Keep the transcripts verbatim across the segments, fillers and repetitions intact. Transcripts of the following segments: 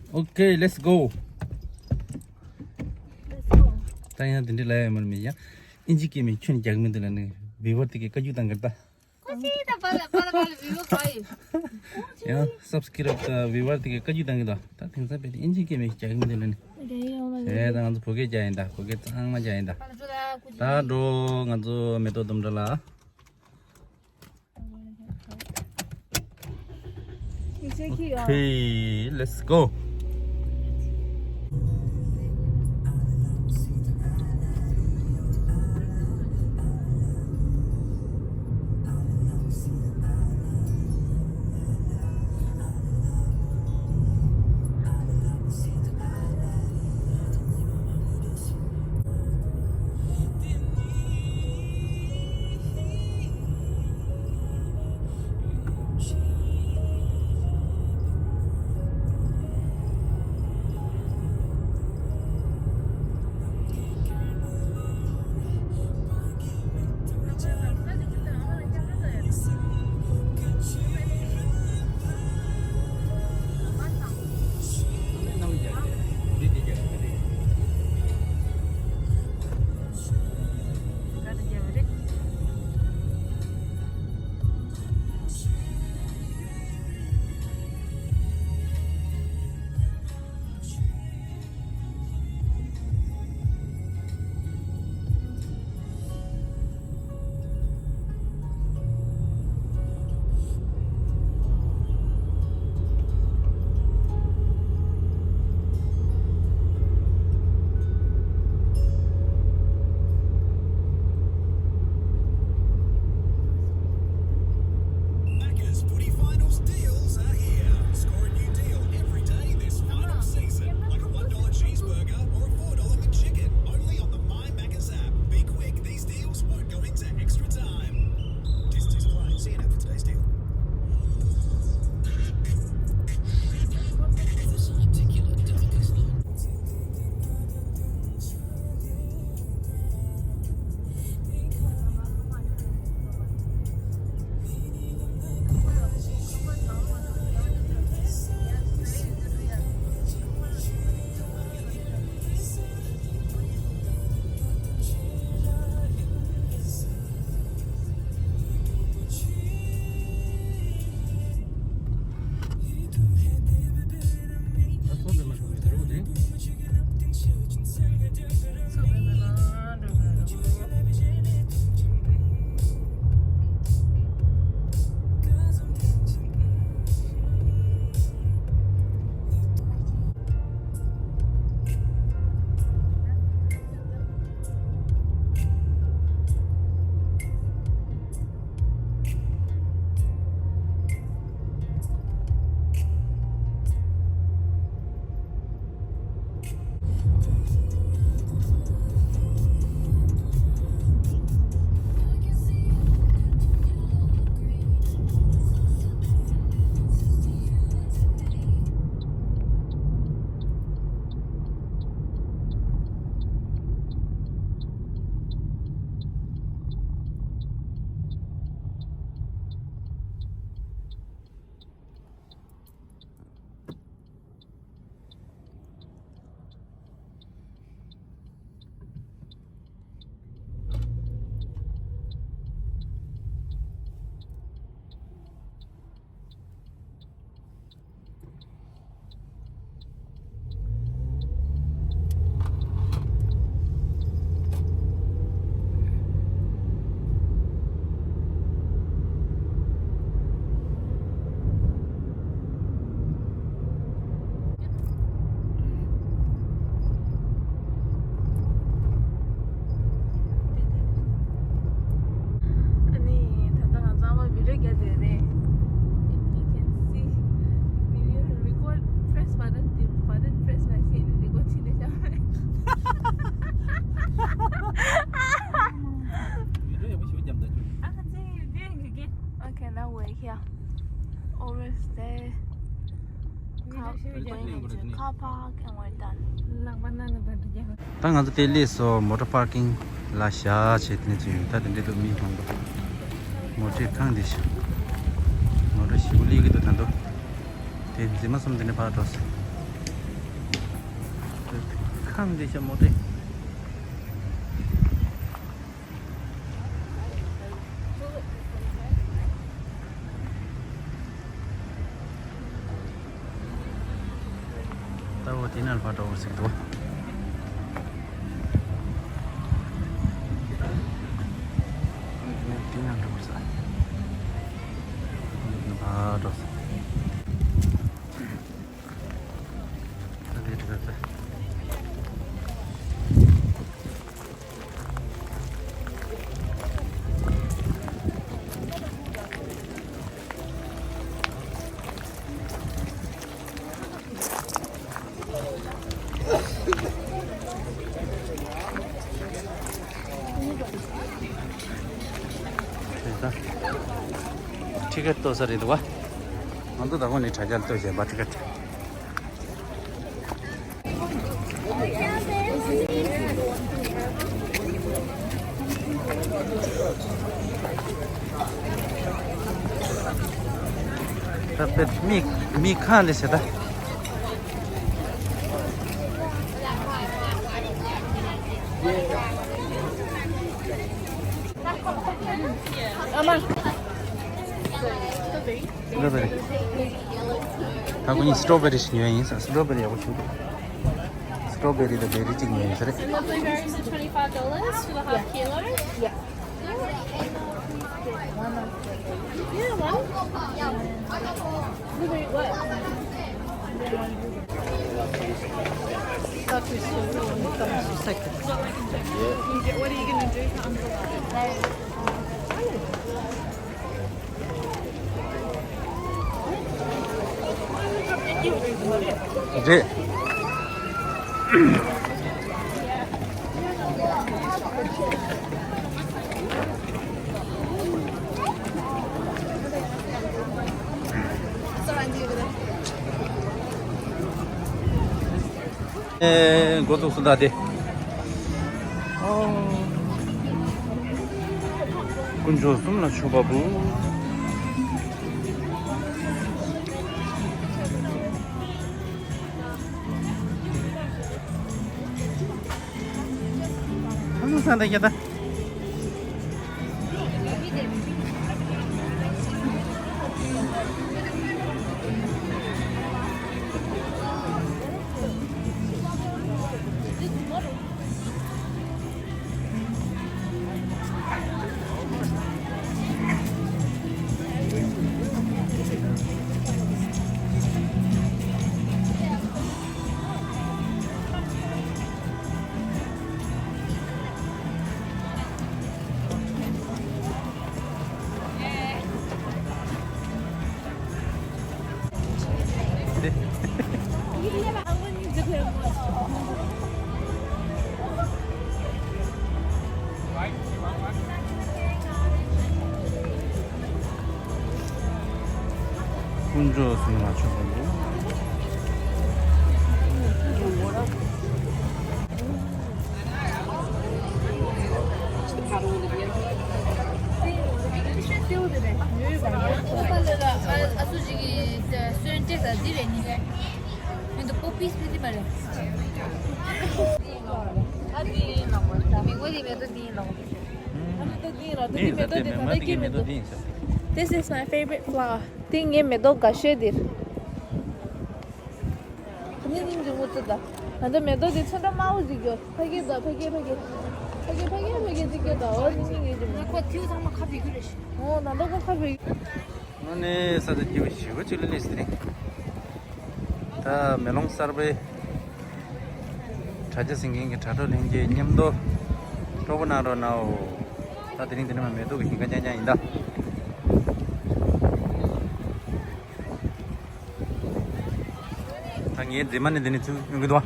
Okay, let's go. ད་ཡང་དེ་འདྲ་ལ་ཡ་མར་མི་ཡ། ཨིན་ཇི་སྐད་མི་ཁྱོན་རྒྱག་མི་འདུག་ལ་ནི་བི་ཝར་དེ་གི་བཀའ་བཀྱོན་བཏང་གི་རེད་ད། ཁོ་ཅི་ད་པ་ལ་པ་ལ་པ་ལ་བི་ཝར་པ་ཡི། ཡང་སབ་སི་ཀི་རབ་དང་བི་ཝར་དེ་གི་བཀའ་བཀྱོན་བཏང་གི་འདུག་ད་དེང་སང་བས་ཨིན་ཇི་སྐད་མི་རྒྱག་མི་འདུག་ལ་ནི། ཨེ་ད་ང་ཚོ་བོད་སྐད་རྒྱག་ཡིན་ད། བོད་སྐད་གཙང་མ་རྒྱག་ཡིན་ད། ད་འགྲོ་ང་ཚོ་མེ་ཏོག་ལྡུམ་ར་ལ། Okay, let's go. Macca's Footy Finals deals are here. Score a new deal every day this final season, like a one dollar cheeseburger or a four dollar McChicken. Only on the My Macca's app. Be quick, these deals won't go into extra time. Test is applied. See an app for today's deal. This articulate delicacy. ཨ་ནི་ད་ལྟ་ང་ཚང་མ་བི་ཌིའོ་རྒྱག་བསྡད་རེད། If you can see, video record, press button, the button press my screen record བྱས་ནས་བཞག་རེད། བི་ཌིའོ་ཡག་པོ་ཞིག་བརྒྱབ་འདུག་ཅུ། ཨ་ཁ་ཚེ་བི་ཌིའོ་གི་གི། Okay, now we're here. Always there. Car park and we're done. ད་ང་ཚོ་དེ་སླེབས་སོང་། མོ་ཊ་པར་ཀིང་ལ་བཞག་བྱས་དེ་ནས་ཚུར་ཡོང་། ད་དེ་འདྲ་འདུག་མི་མང་པོ། མོ་ཊའི་ཁང་འདི་ཞིག་མོ་ཊ་ཞེ་པོ་སླེབས་ཀྱི་འདུག་ད་འདུག་དེ་འཛིན་མ་གསུམ་དེ་ནས་ཕར་འགྲོ་སོང་། ཨང་འདི་ཤ་མོ་ཏེ། ད་འོ་དེ་ནས་ཕར་འགྲོ་བར་ཟེར་འདུག་དེ་ནས་འགྲོ་བར་ཟེར། ཕར་འགྲོ་ཟེར། ད་དེ་འགྲོ་ཟེར། ཊི་ཀེ་ཊི་གཏོར་ས་རེད་འདུག་བ། ང་ཚོ་ད་གོང་ནས་དྲ་རྒྱ་གཏོར་བཞིན་པ་ཊི་ཀེ་ཊི། ད་དཔེ་མི་མི་གང་ལས་བྱེད་ད། སི་ཊོ་བེ་རི། ད་ཁོ་གཉིས་སི་ཊོ་བེ་རི་ཞིག་ཉོས་ཡིན་ས། སི་ཊོ་བེ་རི་ཡག་པོ་བྱུང་འདུག་སི་ཊོ་བེ་རི་དང་བེ་རི་གཅིག་ཉོས་ཡིན་ས་རེད། Similar berries for twenty-five dollars for the half kilo. Yeah. Yeah, one. Blueberry what? That is so good when it comes to second. What are you gonna do for uncle? རེད། ཨེ། འགོ་ཚུགས་སུ་ད་དེ། ཨོ། དཀོན་མཆོག་གསུམ་ལ་མཆོད་པ་འབུལ། ཨ་ནུ་ས་འདི་ཡ་ད། དཀོན་མཆོག་གསུམ་ལ་མཆོད་པ་འབུལ། ཨ་ཙི་ཅིག་གི་སོན་ཏེ་ད་འདི་རེད་ནི། མི་འདུག་པོ་པིས་པི་ཏི་མ་རེད། ཨ་འདི་ཡིན་ནོ། ད་མི་ངོ་འདི་མེ་ཏོག་འདི་ཡིན་ནོ། ཨ་ནི་ད་འདི་ཡིན་ནོ། ད་འདི་མེ་ཏོག་འདི་ད་ལྟ་སྐྱེས་མི་འདུག This is my favorite flower. འདི་ངའི་མེ་ཏོག་དགའ་ཤོས་འདི་རེད། ངའི་སྙིང་གི་ངོ་ཚ་ད། ད་ལྟ་མེ་ཏོག་འདི་ཚོན་ཁྲ་དམར་པོ་ཅིག་ཡོད། ཕ་གི་ད་ཕ་གི་ཕ་གི་ཕ་གི་ཕ་གི་ཕ་གི་ཅིག་ཡོད་ད། འོ་ནི་སྙིང་གི་ཅིག་མེད། ཁོ་ཐིའུ་ཚང་མ་ཁ་བི་གི་རེད། འོ་ད་ལྟ་ཁོ་ཁ་བི། ཨ་ནི་ས་ཆ་སྐྱིད་པོ་ཞེ་པོ་ཅིག་ལ་སླེབས་ཟེར་རེད། ད་མེ་ལོང་གསར་པའི་དྲ་རྒྱ་གཟིགས་མཁན་གྱི་དྲ་གྲོགས་ལྷན་རྒྱས་མཉམ་དུ་སྤྲོ་པོ་གནང་རོགས་གནང་། ད་དེ་རིང་འདི་ནས་མ་མེ་ཏོག་གི་ཞིང་ཁ་རྐྱང་རྐྱང་ཡིན་ད། ད་ངའི་མཛེས་མ་ནི་འདི་ནས་ཚུར་ཡོང་གི་འདུག་བ།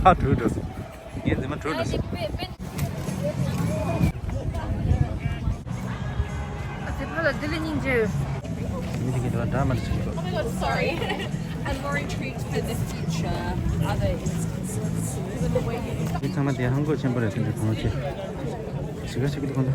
ཕར་བྲོས་འགྲོ། ངའི་མཛེས་མ་བྲོས་འགྲོ་སོང་། ཨ་ཙི་ཕ་ལ་འདི་ལ་སྙིང་རྗེ། མི་དེ་གི་འདུག་བ། འདྲ་མ་འདྲ་ཞིག་འདུག I'm more intrigued for the future, other instances, given the way you མི་ཚང་མ་དེ་ཧང་གོ་ཆེན་པོ་རེད་ཟེར་འདུག་གང་ཅི། ཞིག་ག་ཞིག་གི་ཁོང་ཚོ།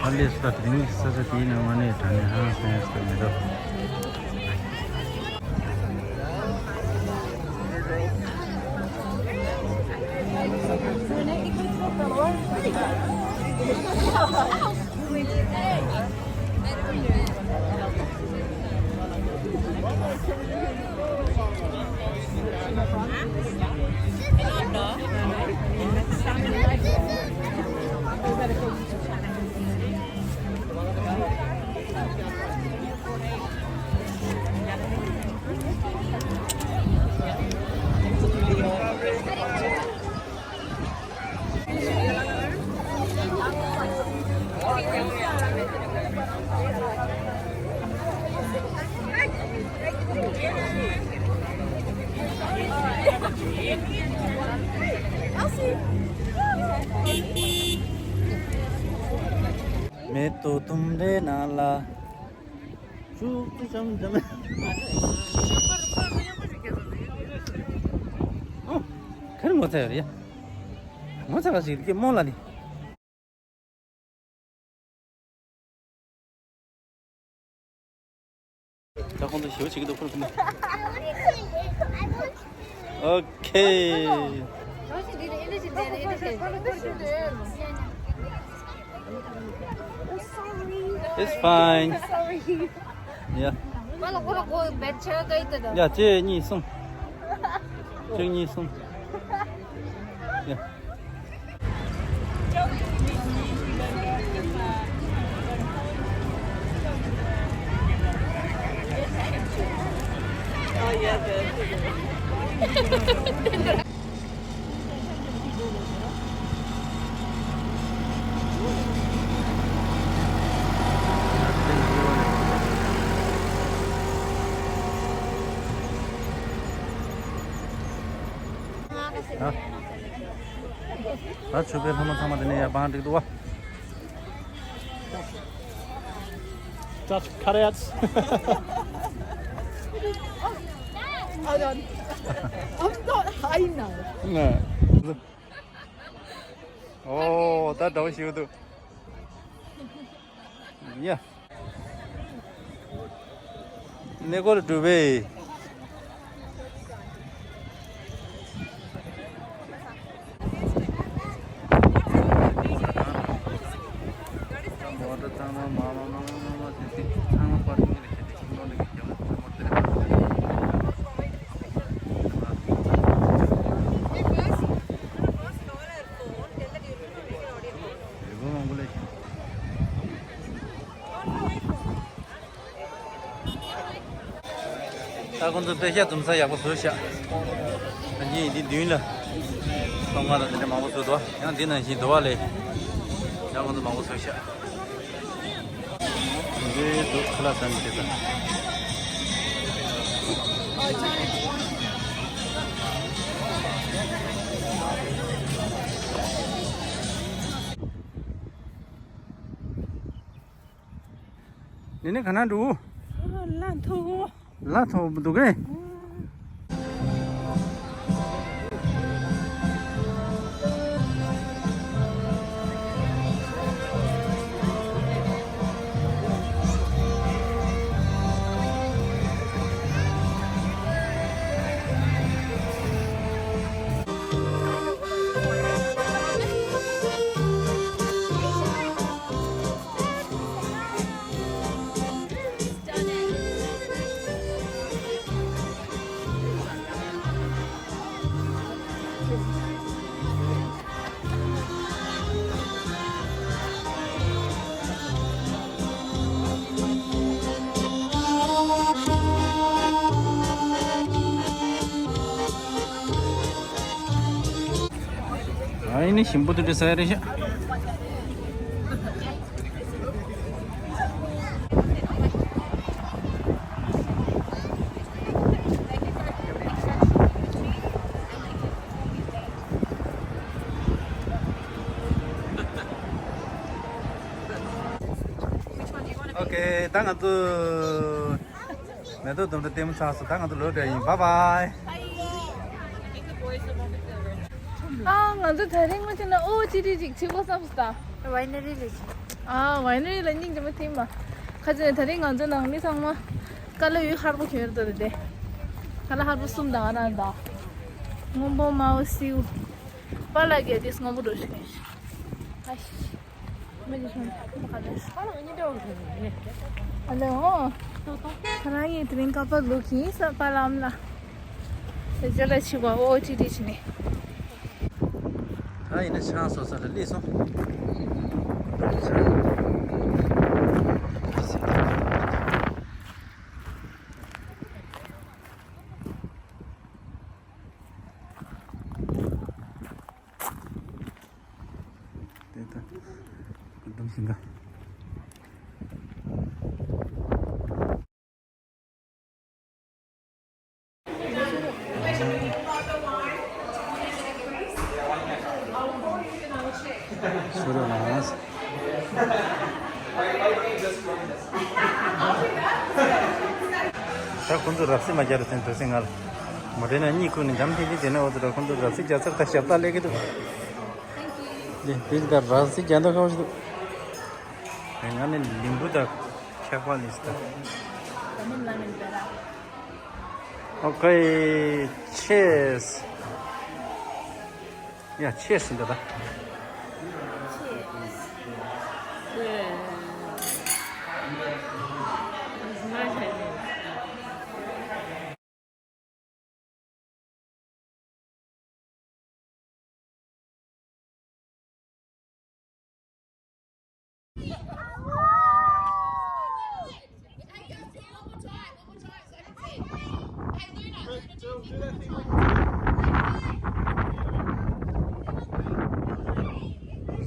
ཨ་ལས་སུ་ད་དེ་རིང་གི་ས་ཆ་དེའི་ནང་མ་ནས་དྲ་ནས་ཧང་སང་སྟེ་མི་འདུག་མེ་ཏོག་དུམ་རེ་ནང་ལ། ཅུག་ཅུག་ཅམ་ཅམ། ཨོ། ག་རེ་ངོ་ཚ་ཡོད་རེད་ཡ། ངོ་ཚ་ག་ཞིག་རེད་ཀྱི་རྨོ་ལགས་ནི། ད་ཁོང་ཚོ་ཞེ་པོ་བྱེད་ཀྱི་འདུག་ཁོ་རེ་ཁོ་རེ། ཨོ་ཁེ། It's fine. Yeah. ཡ་གཅིག་གཉིས་གསུམ། གཅིག་གཉིས་གསུམ། ཡ། ད་ཆུ་བེད་ལྷ་མོ་ཚང་མ་དེ་ནས་ཡར་བང་སྒྲིག་འདུག་བ། Just cut it. Hold on. I'm not high enough. ཨོ། ད་འདྲ་བོ་ཞིག་འདུག་ཡ། གནས་སྐོར་གྲུབ་པས། མོ་ཊ་ཚང་མ་མ་མ་མ་མ་མ་དེ་དེ་ཚང་མ་པར་ཀིང་རེད་ཤག་དེ་ཤིང་སྡོང་འདི་གི་རྒྱབ་ལ་ཚང་མ་དེ་རེད་པ། རི་བོ་མང་པོ་ལས་ཤིང་། ད་ཁོང་ཚོ་དཔེ་ཤག་འཛོམས་ས་ཡག་པོ་བཟོས་ཤག་ད་ཉིན་འདི་མདུན་ལ་གསང་སྔགས་དང་དེ་འདྲ་མང་པོ་བཟོས་འདུག་ཡང་འདི་ནང་བཞིན་འདུག་བ་ལས། ཡང་ཁོང་ཚོ་མང་པོ་བཟོས་ཤག་འདི་འདུག་ཁ་ལག་ཟ་ནི་དེ་ཚོ། ནི་ནི་ག་ན་འགྲོ། ལ་ཐོ། ལ་ཐོ་འདུག་གས། ཨ་ཡིན་ནི་ཞིམ་པོ་དེ་འདྲ་ཟ་ཡ་རེད་ཤག་ཨོ་ཁེ། ད་ང་ཚོ་མེ་ཏོག་དོམ་དང་ལྟད་མོ་ཚར་སོང་། ད་ང་ཚོ་ལོག་འགྲོ་ཡིན། བཱའི་བཱའི། ཨ། ང་ཚོ་དེ་རིང་ངོ་ཅི་ན་ཨོ་ཅི་རི་ཅིག་ཆི་ལོ་སམ་སྟ། ཝའི་ནེ་རི་ལི་ཅི། ཨ། ཝའི་ནེ་རི་ལ་སྙིང་རྗེ་མོ་ཐིམ་པ། ཁ་ཅིག་ནས་ད་རིང་ང་ཚོའི་ནང་མི་ཚང་མ་ཀ་ལ་ཡུལ་ཧར་པོ་གྱོན་ཡོད་རེད་དེ། ཀ་ལ་ཧར་པོ་གསུམ་དང་ཨ་ར་དང་། སྔོན་པོ། དམར་པོ། སེའུ། པཱ་ལགས་ཀྱིས་དེ་སྔོན་པོ་འགྲོ་ཞིག་ཡིན། ཨ་ཤི། མི་ཅི་ཤོང་ཁ་ལ་ཤོ། ཨ་ལེ་འོ། ཁ་རང་ཡིན་དེ་རིང་ཀ་པར་ལུག་གིན་ས་པཱ་ལགས་ཨམ་ལགས། ཇ་ལ་ཆི་བ་ཨོ་ཅི་ཏི་ཆི་ནི། ད་ཡིན་ན་ཆང་སོ་སོ་ལ་སླེབས་སོང་། དེ་ད་ག་དུམ་ཞིག་འདྲ། ཤོ་རོ་ལངས། ད་ཁོང་ཚོ་རབ་གསིག་མ་རྒྱག་རུ་ཚན་དུ་སེང་ངལ། མོ་དྲན་ན་གཉིད་ཁུག་ནས་འཇམ་ཐིང་ཐིང་བྱས་ན། འོ་དེ་འདྲ་ཁོང་ཚོ་རབ་གསིག་རྒྱག་ཚར། ད་ཞབས་ཏག་ལས་ཀྱི་འདུག་དེ་དེ་ད་རབ་གསིག་རྒྱག་མདོག་ཁ་པོ་ཞིག་འདུག་ང་ནི་ལིམ་བུ་དང་ཁྱད་པར་ལས་སི་ད། ཨོ་ཁེ། ཆེས། ཡ། ཆེས་ཟིན་ད་ད།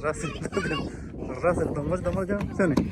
ར་སི་ར་སི་དང་པོ་དང་པོ་ཀྱང་ཚོན་ནི།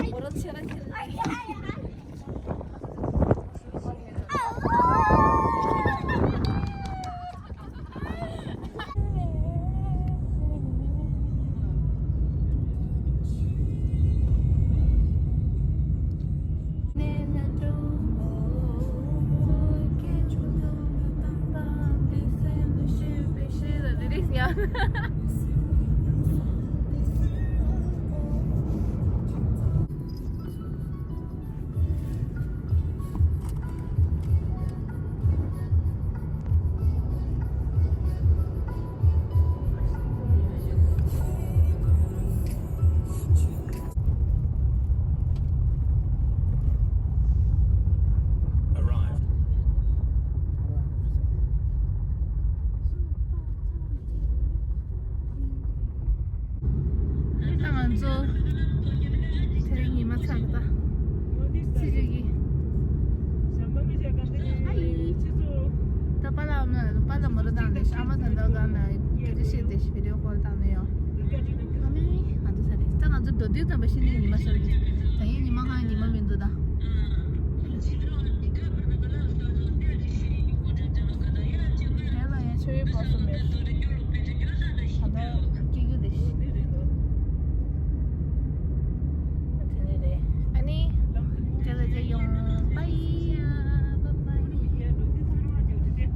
ད་ང་ཚོ་དེ་རིང་ཉི་མ་ཚ་གི་ད་ཚི་ཅིག་གི། ཨ་ཡི། ད་པཱ་ལགས་ཨ་མ་པཱ་ལགས་མོ་ར་དང་ནས་ཨ་མ་ད་ད་ག་ན་དེ་རི་ཤི་དེ་ཤི་བི་ཌི་ཡོ་ཁོལ་བཏང་ནས་ཡོད། ཨ་མ་ཨ་ད་ས་རེད། ད་ང་ཚོ་འགྲོ་དུས་ཙམ་པ་ཤི་ནས་ཉི་མ་ཤར་གི། ད་ཡིན་ཉི་མ་གང་ཉི་མ་མི་འདུག་ད། དེ་ལ་ཡང་ཆུ་བོའི་ཕོ་སོ་མེད། ད་ལྟ་